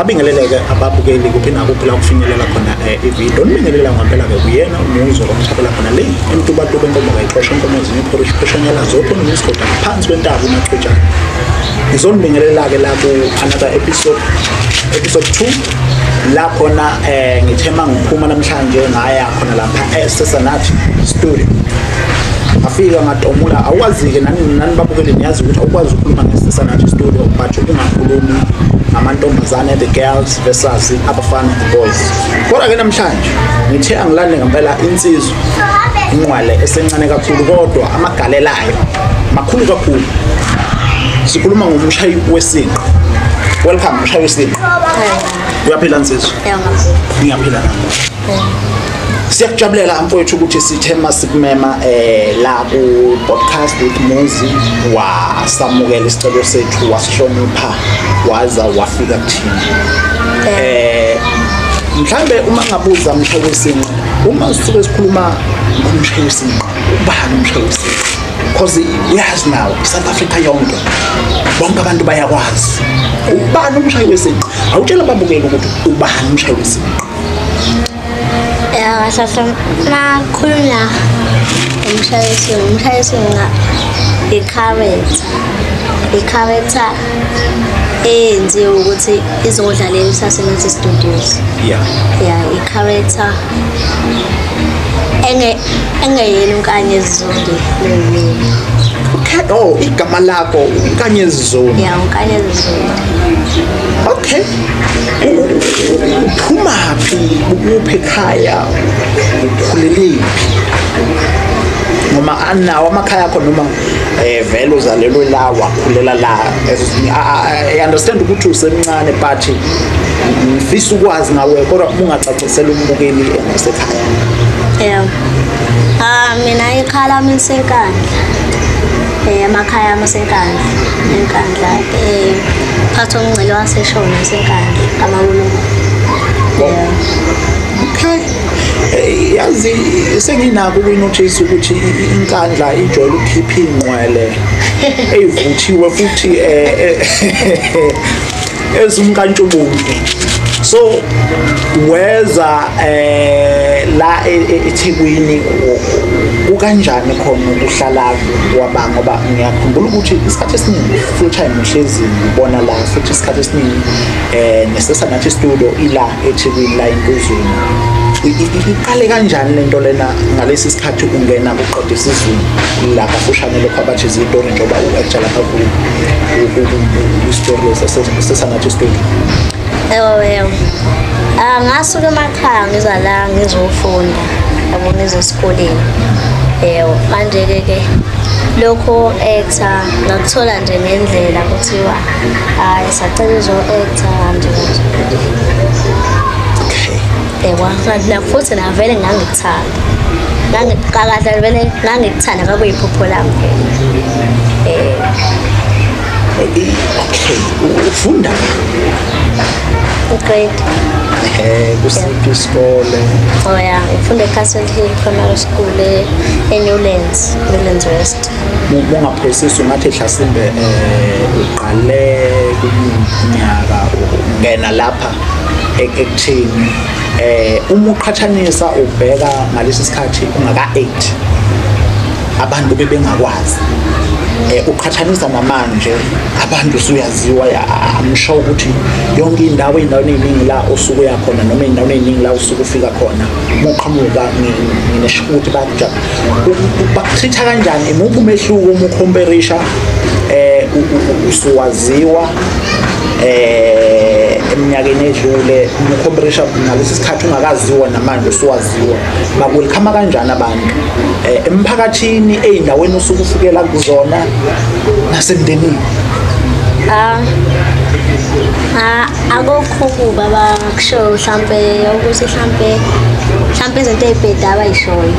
Babingeleleke ababukeli kuphi nakuphi la kufinyelela khona ividiyo. Nibingelela ngempela-ke kuyena umuzi okumthabela khona le emtubatuba enkomo kayixosha inkomo ezinye iphorishi pheshanyela zopho nomisigoda ngaphansi kwentaba umaqhutshana. Ngizonibingelela-ke la ku-another episode, episode 2 la khona ngithe mangiphuma namhlanje ngaya khona lapha eSesanathi Studio. Ngafika ngatomula, awukwazi-ke nani babukeli niyazi ukuthi awukwazi ukukhuluma ngeSesanathi Studio but ungakhulumi ngamantombazane, the girls versus abafana, the boys. Kodwa-ke namhlanje ngithe angilande ngempela insizwa inqwale esencane kakhulu kodwa amagalelayo makhulu kakhulu. Sikhuluma ngomshayi wesinqe. Welcome mshayi wesinqe. Uyaphila nsizwa? Ngiyaphila nami. Siyakujabulela mfowethu ukuthi sithe masikumema la ku podcast with Muzi, wasamukela isicelo sethu, wasihlonipha, waza wafika kuthina. Mhlambe uma ngabuza mshayi wesinqe, uma sisuke sikhuluma ngomshayi wesinqe, ubani umshayi wesinqe? Because uyazi nawo iSouth Africa yonke, bonke abantu bayakwazi ubani umshayi wesinqe. Awutshela ababukeli ukuthi ubani umshayi wesinqe. Ya, sasa makhulunywa umshayi wesinqe i-character eyenziwe ukuthi izodlalela iSesanathi Studios. Yeah, i-character engeyena uNkanyezi Zondi lo. Okay, oh, igama lakho uNkanyezi Zondi. Yeah, uNkanyezi Zondi. Okay. Uphumaphi? Ukuphi ekhaya? Ukhulelephi? Noma anawo amakhaya akho noma vele uzalelwe la wakhulela la? I understand ukuthi usemncane but ngifisa ukwazi ngawe, kodwa ungacacisela umbukeli engasekhaya. Yeah. Mina ikhaya lami liseNkandla. Amakhaya ami aseNkandla. ENkandla phakathi komngcele waseShona aseNkandla kaMakululu. Yeah. Okay. Yazi senginako ukuyinothisa ukuthi iNkandla ijwayele ukukhipha iy'nqwele ey'vuthiwe futhi ezumkantshubomvu. So weza la eThekwini, kukanjani khona ukuhlala kwaba? Ngoba ngiyakhumbula ukuthi isikhathi esiningi full time uhlezi ngibona la, futhi isikhathi esiningi neSesanathi Studio ila eThekwini la eNtuzuma. Iqale kanjani lento lena ngalesi sikhathi ungena kuqeda isiZulu la kafushane lokho abathi izitori, njengoba u-actor lapha ku-story Sesanathi Studio? Ewe. Ngasuka emakhaya ngiza la ngizofunda, yabo, ngize esikoleni. Yebo, manje-ke ke lokho actor ngakuthola nje ngendlela kuthiwa hayi sacela uzo-actor kanje kanje. Okay. Yebo, futhi navele ngangikuthanda. Ngangikuqakahle vele ngangikuthanda kwakuyiphupho lami. Okay, ufunda Grade. Kusiphi isikole? Oh yeah, ngifunda eCastle Hill Primary School eNewlands, Newlands West. Ungaphosisi ungathi hlasimbe uqale kunyaka ungena lapha ekuthini, uma uqhathanisa ubheka ngalesi sikhathi ungaka-8 abantu bebengakwazi, uqhathanisa namanje abantu usuyaziwa, I'm sure ukuthi yonke indawo, ey'ndaweni ey'ningi la osuke uya khona noma ey'ndaweni ey'ningi la usuke ufika khona, uma uqhamuka nginesho ukuthi bakutreat-a kanjani? Imuphi umehluko uma ucomparisha usuwaziwa eminyakeni edlule, uma ucomparisha ngalesi sikhathi ungakaziwa namanje usuwaziwa, bakwelcome kanjani abantu emphakathini, ey'ndaweni osuke ufikela kuzona nasemndenini? Akukho kuba abakushoyo mhlampe ukuthi mhlampe izinto ey'bhedayo abay'shoyo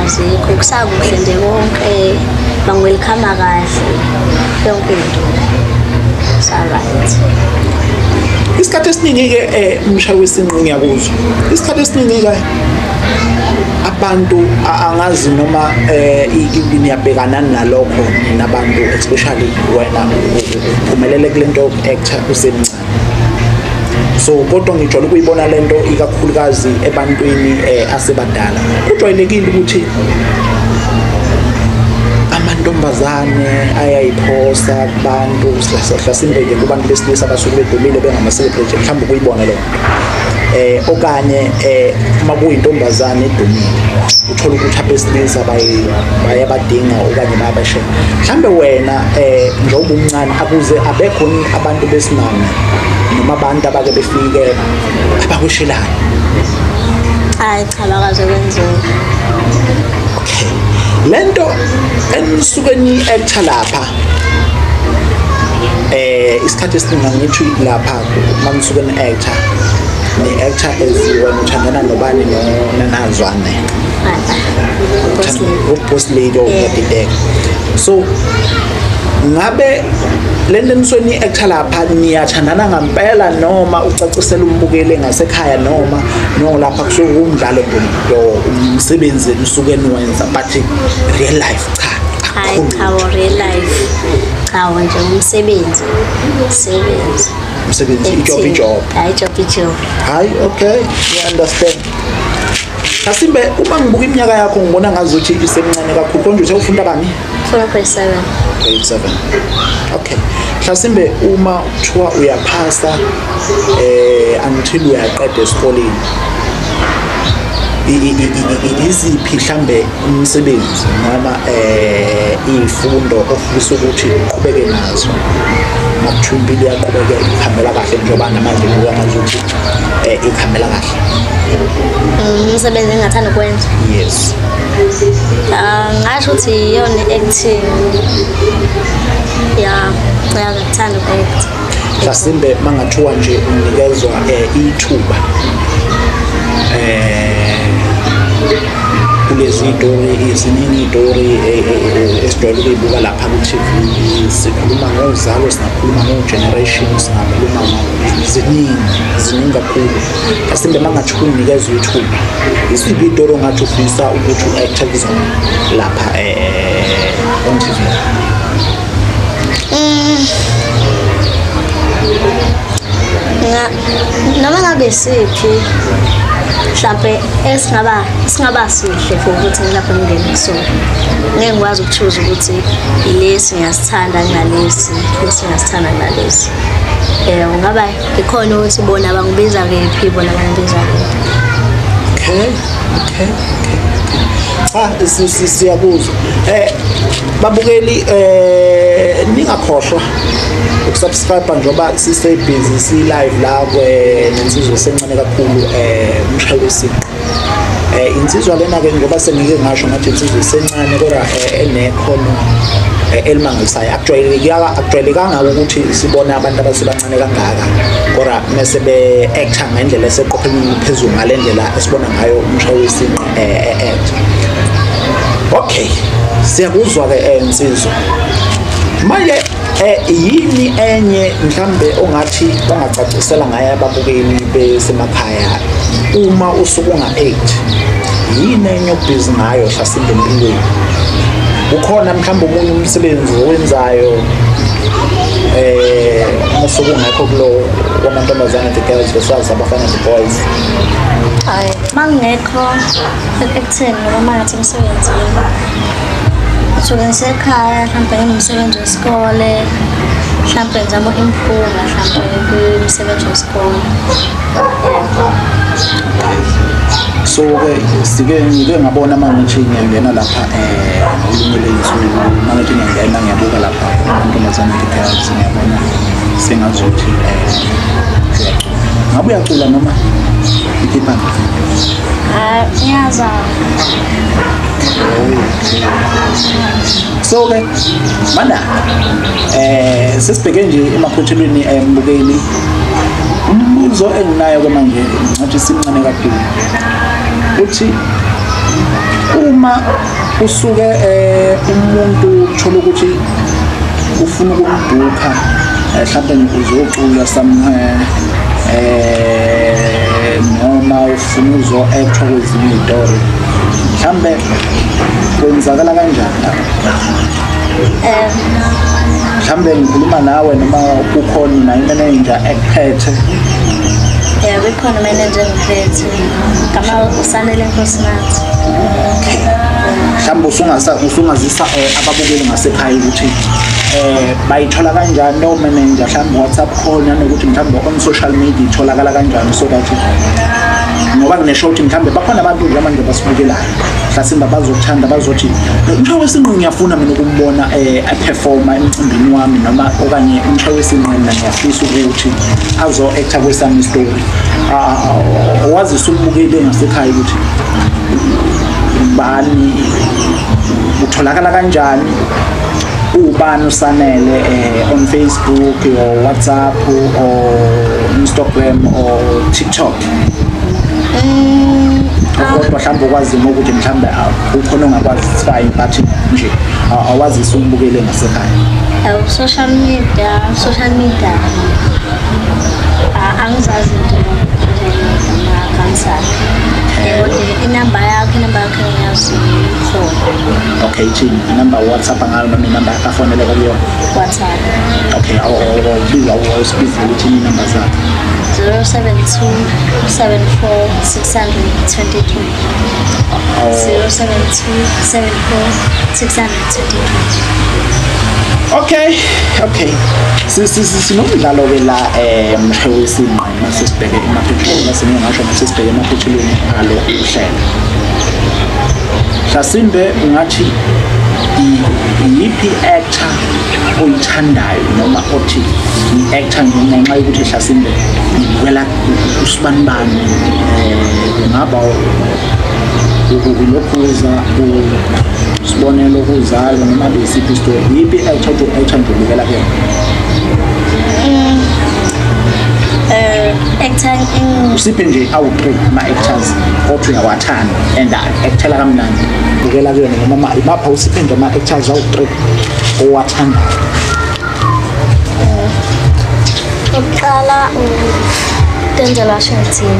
azikho, kusakuhle nje konke, bangiwelcome kahle yonke into sa-right. Isikhathi esiningi-ke umshayi wesinqe ngiyakuzwa, isikhathi esiningi-ke abantu angazi noma niyabhekana nalokho nina bantu, especially wena uphumelele kule nto yoku-actor usemncane. So kodwa ngijwayele ukuyibona lento ikakhulukazi ebantwini asebadala. Kujwayelekile ukuthi amantombazane ayayiphosa kubantu, mhlasimbe nje kubantu besilisa abasuke bedumile bengama-celebrity, mhlawumbe ukuyibona leyo nto. Okanye uma kuyintombazane edumile uthola ukuthi abesilisa bayabadinga okanye bayabashela. Mhlawumbe wena njengoba umncane akuze abekhona abantu besimame noma abantu abake befike abakweshelayo? Hayi cha, bakaze kwenzeka. Okay, lento enisuke ni-actor lapha isikhathi esiningi ngithi lapha manisuke ni-actor, ni-actor as wena uthandana nobani nonanazwane? Boss lady okuyadideka. So ngabe lento enisuke ni-actor lapha niyathandana ngampela noma ucacisela umbukeli ngasekhaya noma no lapha kusuke umdlalo nje, umsebenzi nisuke niwenza, but real life cha? Hayi cha, real life cha, nje umsebenzi. Umsebenzi, ijob ijob. Hayi job ijob. Hayi okay, you understand. Kasimbe uma ngibuka iminyaka yakho ngibona ngazuthi isemncane kakhulu. Konje uthe ufunda bani? 4.7. Grade 7. Okay. Mhlasimbe uma kuthiwa uyaphasa until uyaqeda esikoleni, iziphi mhlambe umsebenzi noma izifundo ofisa ukuthi uqhubeke nazo makuthiwa impilo iyaqhubeka ikhambela kahle njengoba namanje kubuka ngazuthi ikhambela kahle? Umsebenzi engingathanda ukwenza? Yes. Ngasho ukuthi iyona i-acting. Ya, ngiyakuthanda uku-act. Mhlasimbe mangathiwa nje unikezwa ithuba kulezi iy'tori, ziningi iy'tori esijwayele ukuyibuka lapha ku-TV, sikhuluma ngozalo, singakhuluma ngo-generation, singakhuluma ziningi kakhulu. Mhlasimbe mangathiwa unikezwa ithuba, isiphi itori ongathi ufisa ukuthi u-acte kuzona lapha on TV? Noma ngabe siphi mhlampe esingaba sihle for ukuthi ngilapho ngingene kusona, ngeke ngikwazi ukuchoose ukuthi ilesi ngiyasithanda kunalesi, lesi ngiyasithanda kunalesi. Ungaba ikhona ukuthi bona bangibiza kephi, bona bangibiza kephi. Okay, okay, okay. Cha, siyakuzwa. Babukeli ningakhohlwa ukusubscribe njengoba sise busy si live la nensizwa esencane kakhulu umshayi wesinqe. Insizwa lena ke njengoba sengike ngasho ngathi insizwa esencane kodwa enekhono elimangalisayo. Akujwayelekanga ukuthi sibone abantu abasebancane kangaka kodwa mase be actor ngendlela eseqophelweni phezulu ngale ndlela esibona ngayo umshayi wesinqe act. Okay, siyakuzwa ke insizwa. Manje yini enye mhlambe ongathi ongacacisela ngayo ababukeli besemakhaya uma usuku nga-8, yini enye obhizi ngayo hlasimbe empilweni? Ukhona mhlambe omunye umsebenzi owenzayo usuku ungekho kulo wamantombazane, the girls versus abafana, the boys? Hayi, mangekho ekutheni noma mangathi emsebenzini, ngisuke ngisekhaya, mhlampe nginomsebenzi wesikole, mhlampe ngizama uku-improve mhlampe kwimisebenzi wesikole. So ke sike ngike ngabona mangithi ngiyangena lapha olunye ley'nsuku, mangithi ngiyangena ngiyabuka lapha amantombazane, the girls, ngiyabona sengazuthi uyacula. Ngabe uyacula noma ikhiphani? Ngiyazama. So ke mana sesibheke nje emaphothelweni embukeli. Umbuzo enginayo ke manje ngathi simncane kakhulu uthi uma usuke umuntu uthola ukuthi ufuna ukumbukha mhlawumbe uzocula somewhere noma ufuna uzo-actor kwezinye iy'tori, mhlawumbe kwenzakala kanjani lapho? Mhlawumbe ngikhuluma nawe noma kukhona nayo imanager ekuphethe Ikhona manager engiphethe. Gama uSanele Nkosinathi. Okay. Mhlawumbe usungazisa ababukeli ngasekhaya ukuthi bayithola kanjani lo manager, mhlawumbe WhatsApp call, nanokuthi mhlawumbe on social media itholakala kanjani, so that ngoba nginesho ukuthi mhlawumbe bakhona abantu njengamanje basibukelayo, mhlasimba bazokuthanda, bazothi umshayi wesinqe ngiyafuna mina ukumbona eperforma emcimbini wami, noma okanye umshayi wesinqe mina ngiyafisa ukuthi azo-acta kwesami story. Wazise umbukeli ngasekhaya ukuthi ubani, utholakala kanjani, ubani uSanele on Facebook or WhatsApp or Instagram or TikTok. Kodwa mhlawumbe ukwazi ukuthi mhlawumbe ukhona ongakwazi, it's fine, but nje awazise umbukeli ngasekhaya. Social media angizazi into ama-accounts akhe. Kodwa inamba yakhe ngiyazi khona. Okay, ithini inamba WhatsApp ngayo noma inamba yakhe afoneleka kuyona? WhatsApp. Okay, awubiza awusibizele ithini inamba zakhe? 072 74 623. 072 74 623. Okay. Sinomdlalo ke la mshayi wesinqe mase sibheke emaphethelweni, mase ngingasho mase sibheke emaphethelweni alo uhlelo. Mhlasimbe ungathi iyiphi actor oyithandayo noma othi i-actor ngenxa yokuthi mhlasimbe ngibukela usibanibani, kungaba ulokhuza usibonelo kuzalo noma besiphi isitori, yiphi i-actor othi actor nje ubukela kuyona? Actor usiphi nje awu-3 ama-actors othi uyawathanda and actela kamnandi bukela kuyona, noma imapha usiphi nje ama-actors awu-3 owathandayo? Ukuqala uDenzel Washington.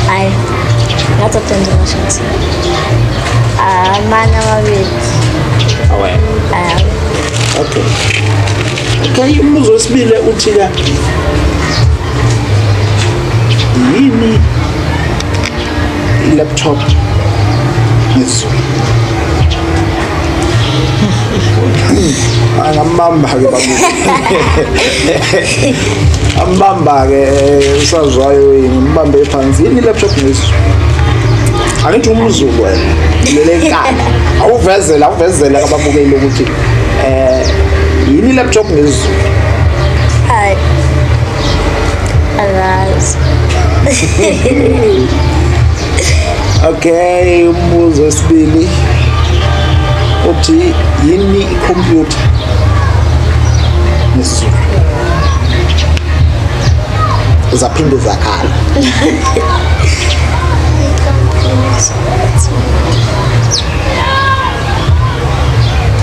Hayi, ngathi uDenzel Washington. Amanye amabili. Awe. Okay. Okay, umbuzo wesibili uthi ke yini i-laptop ngesiZulu? Angambamba-ke babu. Ambamba-ke usazwayo yini, ngimbambe phansi. Yini i-laptop ngesiZulu? Angithi umZulu wena, lelenkana. Awuvezele ababukeli ukuthi yini i-laptop ngesiZulu? Hayi. Angazi. Okay, umbuzo wesibili uthi yini ikhompyutha ngesiZulu? Zaphinde zakhala.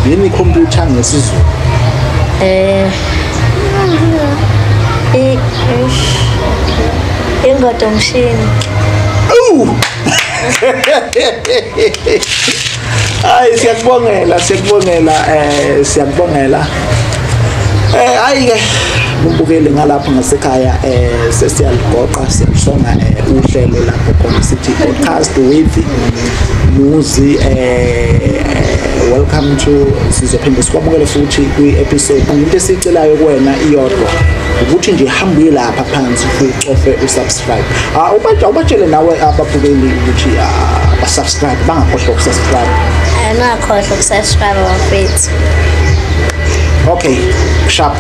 Yini ikhompyutha ngesiZulu? Ingodomshini. Hayi, siyakubongela. Siyakubongela. Hayi ke umbukeli ngalapho ngasekhaya, sesiyaligoqa siyalisonga uhlelo lapho khona sithi podcast with Muzi. Welcome to, sizophinde sikwamukele futhi kwi-episode. Into esiyicelayo kuwena iyodwa ukuthi nje hamba uye lapha phansi ucofe usubscribe. Ubatshele nawe ababukeli ukuthi basubscribe, bangakhohlwa ukusubscribe. Angakhohlwa ukusubscribe bafethu. Okay, sharp.